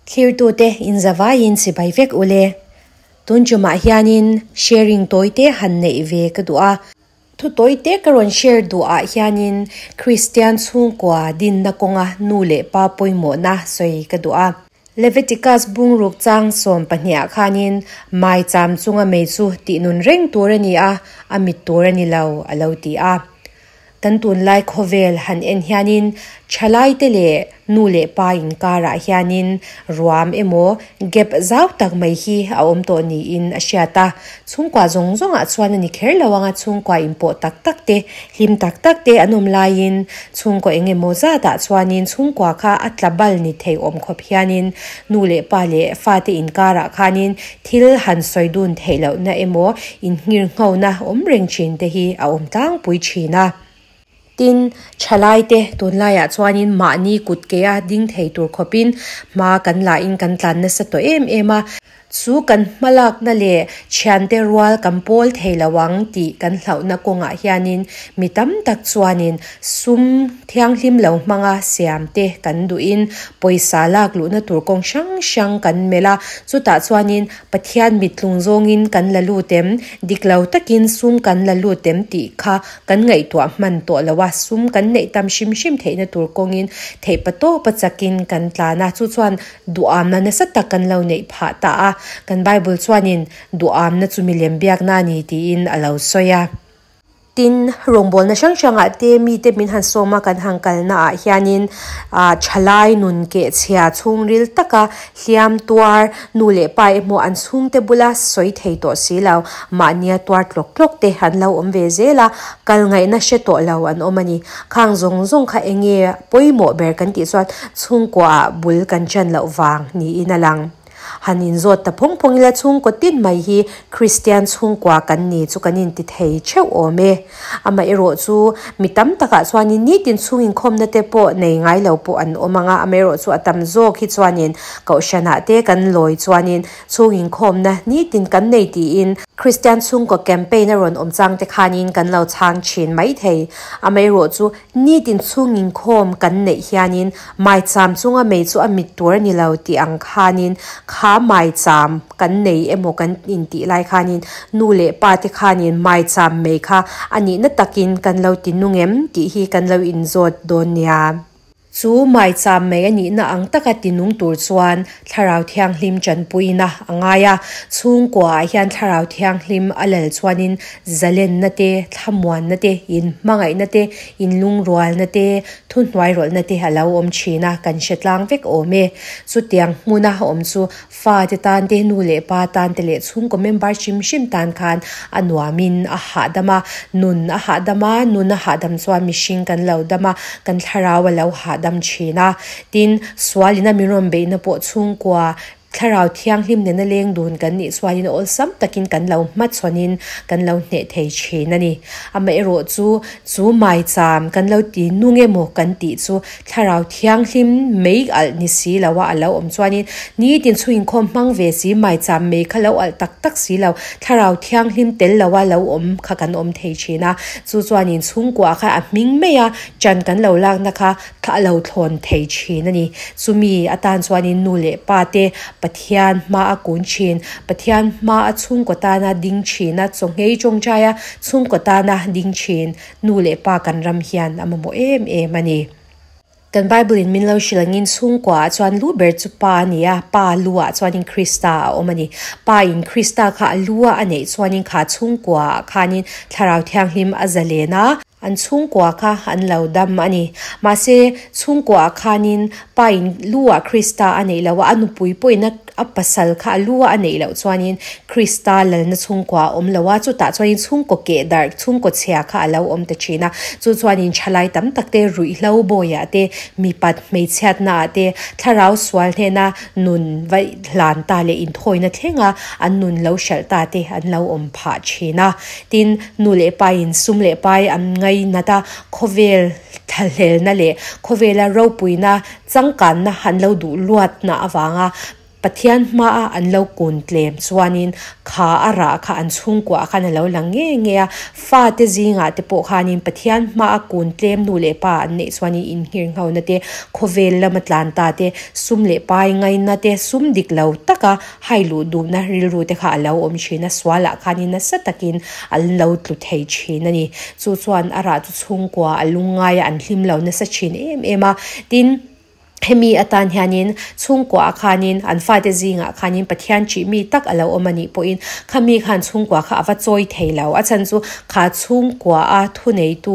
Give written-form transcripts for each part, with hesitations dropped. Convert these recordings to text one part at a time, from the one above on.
Thlirtute inzavaiin chibai vek ule. Tun tumah hianin sharing tawite han neih ve ka duh a. Thu tawite ka rawn share duh ah hianin Kristian chhungkua dinna kawnga nu leh pa pawimawhna sawi ka duh a. Leviticus bungruk chang 12 ah khanin maicham chunga mei chu tihnun reng tur a ni a, a mit tur a ni lo a lo ti a. Kan tunlai khawvel han en hianin thalaite leh nu leh pa inkarah hianin ruam emaw gap zau tak mai hi a awm tawh niin a hriat a. Chhungkua zawng zawngah chuan a ni kher lo ang a, chhungkua inpawh tak tak te, hlim tak tak te an awm laiin chhungkaw eng emaw zatah chuanin chhungkua kha a tla bal ni thei awm khawp hianin nu leh pa leh fate inkarah khanin thil han sawi dun theih lohna emaw innghirnghona awm reng thin te hi a awm tlangpui thin a. Tin, thalaite tunlaiah chuanin mahni kut keia ding thei tur khawpin hma kan lahin kan tlan nasa tawh em em a. Chu kan hmalakna leh thiante rual kan pawl thei lo ang tih kan hlauhna kawngah hianin mi tam tak chuanin sum thianghlim lo hmanga siam te kan duhin pawisa lak luhna tur kawng hrang hrang kan melh a, chutah chuanin Pathian mittlung zawngin kan la lut em, dik lo takin sum kan la lut em tih kha kan ngaihtuah hman tawh lo a, sum kan neih tam hrim hrim theihna tur kawngin theihpatawpa chakin kan tlan a, chu chuan Duhamna nasa tak kan lo neih phah ta a, kan Bible chuanin duhamna chu milem biakna a ni tiin a lo sawi a. Tin, rawngbawlna hrang hrangah te mite min han sawm a, kan han kalnaah hianin thalai nun kehchhia chhungril taka hliam tuar nu leh pa emaw an chhungte bula sawi thei tawh si lo, mahnia tuar tlawk tlawk te an lo awm ve zel a, kal ngaihna hre tawh lo an awm a ni. Khang zawng zawng kha eng nge pawimawh ber kan tih chuan chhungkuaah bul kan ṭan loh vang niin a lang. Han inzawt ta phawng phawng ila chhungkaw tin mai hi Kristian chhungkua kan ni chu kan inti thei theuh awm e. Amaherawh chu mi tam takah chuanin nitin chhung inkhawmna te pawh nei ngai lo pawh an awm ang a, amaherawh chu a tam zawk hi chuanin Kohhranah te kan lawi chuanin Chhung inkhawmna nitin kan nei tiin Kristian chhungkaw campaign a rawn awm chang te khanin kan lo chhang thin mai thei. Amaherawh chu nitin chhung inkhawm kan neih hianin maicham chunga mei chu a mit tur a ni lo tih ang khanin kha maicham kan nei emaw kan intih lai khanin nu leh pa te khanin maicham mei kha a nihna takin kan lo ti nung em tih hi kan lo inzawt dawn nia. Chu maicham mai a nihna ang taka tinung tur chuan Thlarau Thianghlim tanpuina a ngai a. Chhungkuaah hian Thlarau Thianghlim a lal chuanin zalenna te, thlamuanna te, inhmangaihna te, inlungrualna te, thuhnuairawlhna te a lo awm thin a, kan hre tlang vek awm e. Chutiang hmuna awm chu Fate tan te, nu leh pa tan te leh chhungkaw member hrim hrim tan khan a nuamin a hahdam a, nun a hahdam a, nun a hahdam chuan mihring kan lo dam a, kan thlarau a lo hahdam thin a. Tin, sualin a min rawn beihna pawh chhungkua thlarau thianghlim nena leng dun kan nih chuanin awlsam takin kan lo hmachhawnin kan lo hneh thei thin a ni. Amaherawh chu, chu maicham kan lo ti nung emaw kan tih chu Thlarau thianghlim mei alh ni si lo a, a lo awm chuanin nitin chhu inkhawm hmang ve si, maicham mei kha lo alh tak tak si lo, thlarau thianghlim tel lo a lo awm kha kan awm thei thin a, chu chuanin chhungkua kha a hming mai a, chan kan lo lakna kha a lo thlawn thei thin a ni. Chumi atan chuanin nu leh pa te Pathian hma a kun thin, Pathian hma a chhungkaw tana ding thin a, chawnghei tawngtai a chhungkaw tana ding thin, Nu leh pa kan ram hian a mamawh em em a ni. Kan Bible in min lo hrilh angin chhungkua ah chuan lu ber chu pa a ni a, pa lu ah chuanin Krista a awm a ni. Pa in Krista kha a lu a a neih chuanin kha chhungkua ah khanin Thlarau Thianghlim a zalen a, an chhungkua kha an lo dam a ni. Mahse chhungkua ah khanin pa in lu ah Krista a neih lo a, a nupui pawhin a A pasal kha a lu a a neih loh chuanin Krista lalna chhungkua a awm lo a, chutah chuanin chhungkaw keh darh, chhungkaw chhia kha a lo awm ta thin a. Chu chuanin thalai tam tak te, ruihhlo bawiah te, mipat hmeichhiatnaah te, thlarau sual hnena nun vaih hlan ta leh inthawina thlenga an nun lo hralh ta te an lo awm phah thin a. Tin, nu leh pain sum leh pai an ngainat a, khawvel thlahlelna leh khawvela ropuina Changkanna han lo duh luatna avanga Pathian hmaa an lo kun tlem chuanin kha a rah kha an chhungkuah khan a lo lang nge nge a, fate zingah te pawh khanin Pathian hmaa kun tlem nu leh pa an neih chuanin inngirngho te, khawvel lama tlan ta te, sum leh pai ngaina te, sum dik lo taka hai luh duhna rilru te kha a lo awm thin a, sualah khanin nasa takin an lo tlu thei thin a ni. Chu chuan a rah chu chhungkua a lungngai a, an hlim lo nasa thin em em a, tin, Hemi atan hianin chhungkuaah khanin an fate zingah khanin Pathian ṭih mi tak a lo awm a nih pawhin khami khan chhungkua kha a va chawi thei lo. A chhan chu kha chhungkuaa thuneitu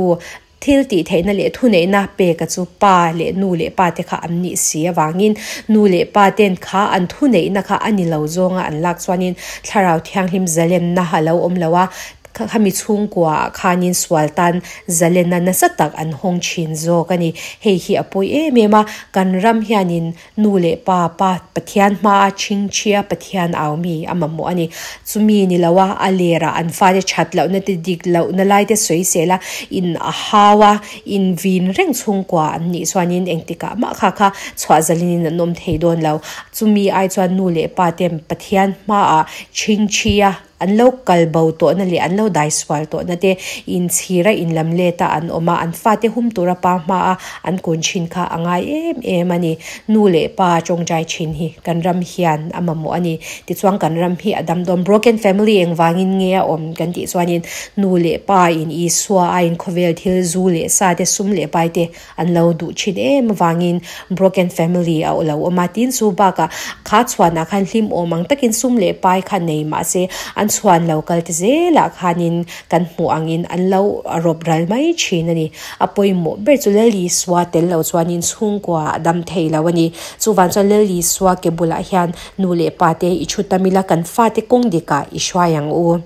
thil tih theihna leh thuneihna peka chu pa leh nu leh pa te kha an nih si avangin nu leh pa ten kha an thuneihna kha a ni lo zawnga an lak chuanin Thlarau Thianghlim zalenna a lo awm lo a. Khami chhungkuaah khanin sual tan zalenna nasa tak an hawng thin zawk a ni. Hei hi a pawi em em a, kan ram hianin nu leh pa, pa Pathian hmaa chhingchhia Pathian au mi a mamawh a ni. Chumi ni loa a lerah an fate that lohna te dik lohna lai te sawi sel a, in a hau a, in vin reng chhungkua an nih chuanin engtikah mah kha kha chhuah zalinin an awm thei dawn lo. Chumi ai chuan nu leh pa ten Pathian hmaah chhingchhia An lo kal bo tawhna leh an lo dai sual tawhna te inchhira inlam leta an awm a, an fate hum tura pa hmaa an kun thin kha a ngai em em a ni. Nu leh pa tawngtai thin hi kan ram hian a mamawh a ni. Tichuan kan ram hi a dam dawn. Broken family engvangin nge a awm kan tih chuanin nu leh pa in Isua aiin khawvel thil zu leh sa te sum leh pai te An lo duh thin em avangin broken family a lo awm a, tin chu bakah kha chhuanah khan hlim awm ang takin sum leh pai kha nei mahse an chhuan lo kal te zelah khanin kan hmuh angin an lo rawp ral mai thin a ni. A pawimawh ber chu Lal Isua tel lo chuanin chhungkua a dam thei lo a ni. Chuvang chuan Lal Isua ke bulah hian nu leh pa te i thu tam ila kan fate kawng dikah i hruai ang u.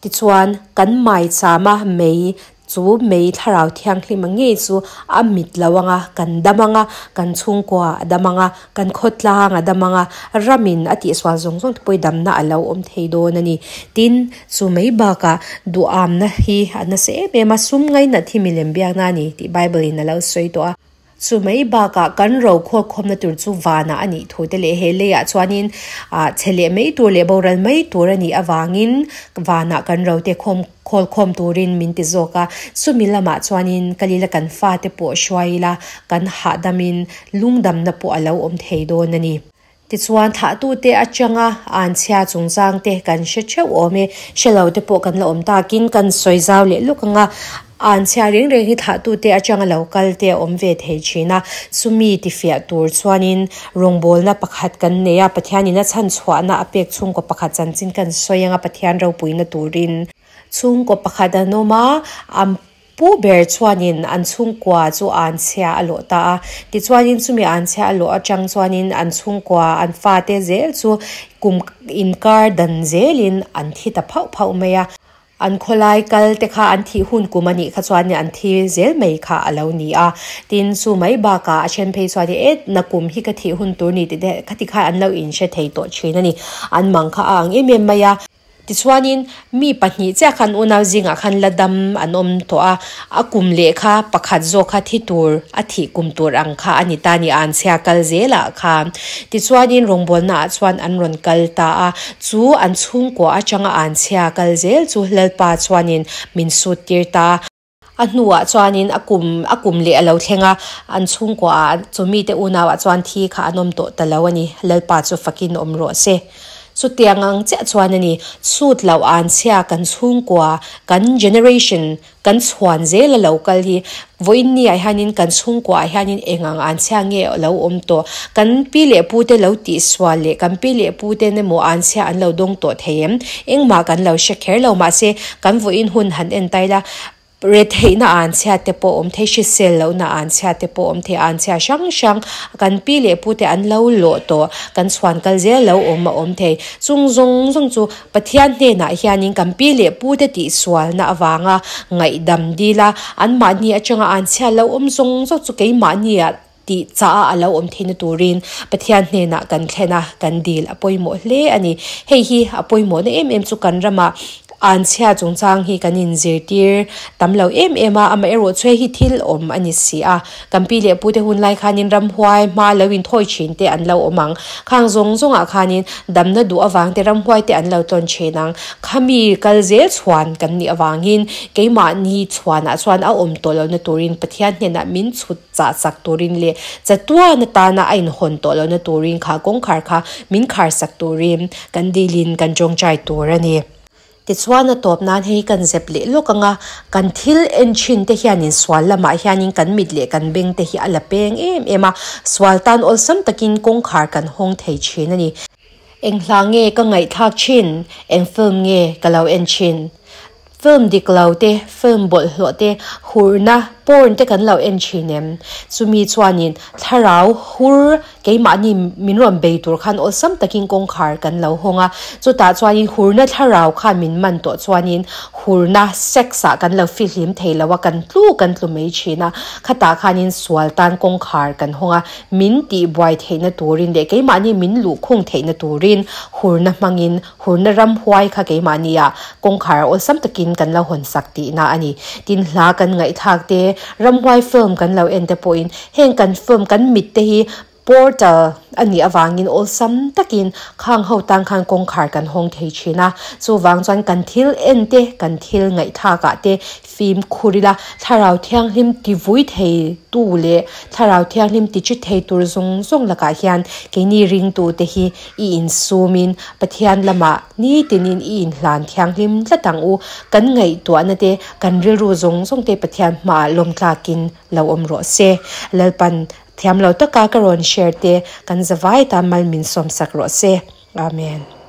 Tichuan, kan maichama mei chu mei thlarau thianghlima ngei chu a mit lo ang a, kan dam ang a, kan chhungkua a dam ang a, kan khawtlang a dam ang a, ramin a tihsual zawng zawng te pawh hi damna a lo awm thei dawn a ni. Tin, chu mai bakah duhamna hi a nasa em em a, sum ngainat hi milem biakna a ni tih Bible-in a lo sawi tawh a. Chu mai bakah kan ro khualkhawmna tur chu vanah a nih thu te leh he leiah chuanin ah chhe leh mai tur leh boral mai tur a nih avangin vanah kan ro te khawm khawlkhawm turin min ti zawk a. Chumi lamah chuanin ka lila kan fate pawh hruai ila kan hahdamin lungdamna pawh a lo awm thei dawn a ni. Tichuan, thlahtute atanga anchhia chungchangte kan hre theuh awm e. Hre lo te pawh kan la awm takin kan sawi zau leh luk ang a. Anchhia reng reng hi thlahtute atanga lo kal te a awm ve thei thin a. Chumi tifiah tur chuanin rawngbawlna pakhat kan nei a, Pathianin a chhanchhuahna a pek chhungkaw pakhat chanchin kan sawi ang a, Pathian ropuina turin. Chhungkaw pakhat an awm a, an Pu ber chuanin an chhungkua chu an chhia a lawh ta a. Tichuanin chumi an chhia a lawh atang chuanin an chhungkua an fate zel chu kum inkar dan zelin an thi ta phauh phauh mai a. An khawlai kal te kha an thih hun kum a nih kha chuanin an thi zel mai kha a lo ni a. Tin, chu mai bakah a then phei chuanin e nakum hi ka thih hun tur ni tih te khati kha an lo inhre thei tawh thin a ni. An mang kha a ang em em mai a. Tichuanin, mi pahnih chiah khan unau zingah khan la dam an awm tawh a, a kum leh kha pakhat zawk kha thi tur, a thih kum tur ang kha a ni ta ni, an chhia kal zelah kha. Tichuanin, rawngbawlnaah chuan an rawn kal ta a, chu an chhungkua atanga an chhia kal zel chu Lalpa chuanin min sut tir ta a. A hnuah chuanin a kum a kum leh a lo thleng a, an chhungkuaah chumi te unauah chuan thi kha an awm tawh ta lo a ni, Lalpa chu fakin awm rawh se. Chutiang ang chiah chuan a ni, chhut loh an chhia kan chhungkua, kan generation, kan chhuan zel a lo kal hi, vawiinniah hianin kan chhungkuaah hianin eng ang an chhia nge a lo awm tawh, kan pi leh pute lo tihsual leh kan pi leh puten emaw an chhia an lo dawng tawh thei em? Engmah kan lo hre kher lo, mahse kan vawiin hun han en ta ila, Retheihna an chhiat te pawh awm thei, hrisel lohna an chhiat te pawh awm thei, an chhia hrang hrang kan pi leh pu te an lo lawh tawh, kan chhuan kal zel lo awm a awm thei. Chung zawng zawng chu Pathian hnenah hianin kan pi leh pu te tihsualna avanga ngaihdam dil a, anmahni atanga an chhia lo awm zawng zawng chu keimahnia tih chah a lo awm theihna turin Pathian hnenah kan thlen a, kan dil a pawimawh hle a ni. Hei hi a pawimawhna em em chu kan ramah. Anchhia chungchang hi kan inzirtir tam lo em em a, amaherawhchu hei hi thil awm a ni si a. Kan pi leh pute hun lai khanin ramhuai hma lo inthawi thin te an lo awm ang. Khang zawng zawngah khanin damna duh avang te ramhuai te an lo tlawn thin ang. Khami kal zel chhuan kan nih avangin keimahni chhuanah chuan a awm tawh lohna turin Pathian hnenah min chhut chah sak turin leh chatuan atana a inhawn tawh lohna turin kha kawngkhar kha min khar sak turin kan dilin kan tawngtai tur a ni. Tichuan a tawp nan hei kan zep leh lawk ang a, kan thil en thin te hianin sual lamah hianin kan mit leh kan beng te hi a la peng em em a, sual tan awlsam takin kawngkhar kan hawng thei thin a ni. Eng hla nge ka ngaihthlak thin? Eng film nge ka lo en thin? Film dik lo te, film bawlhhlawh te, hurna, porn te kan lo en thin em? Chumi chuanin thlarau hur keimahni min rawn bei tur khan awlsam takin kawngkhar kan lo hawng a. Chutah chuanin hurna thlarau khan min man tawh chuanin hurna, sex, ah kan lo fihlim thei lo a, kan tlu kan tlu mai thin a. Khatah khanin sual tan kawngkhar kan hawng a, min tihbuai theihna turin leh keimahni min luhkhung theihna turin hurna hmangin Hurna ramhuai kha keimahnia kawngkhar awlsam takin kan lo hawn sak tihna a ni. Tin, hla kan ngaihthlak te, ramhuai film kan lo en te pawhin heng kan film kan mit te hi portal a nih avangin awlsam takin khang ho tan khan kawngkhar kan hawng thei thin a. Chuvang chuan kan thil en te, kan thil ngaihthlakah te Fimkhur ila, Thlarau Thianghlim ti vui thei tu leh Thlarau Thianghlim ti chi thei tur zawng zawng lakah hian keini ringtute hi i insumin Pathian lamah nitinin i inhlan thianghlim tlat ang u. Kan ngaihtuahna te, kan rilru zawng zawng te Pathian hmaah lawmtlakin lo awm rawh se. Lalpan thiamlo taka ka rawn share te kan zavai tan mal min sawmsak rawh se. Amen.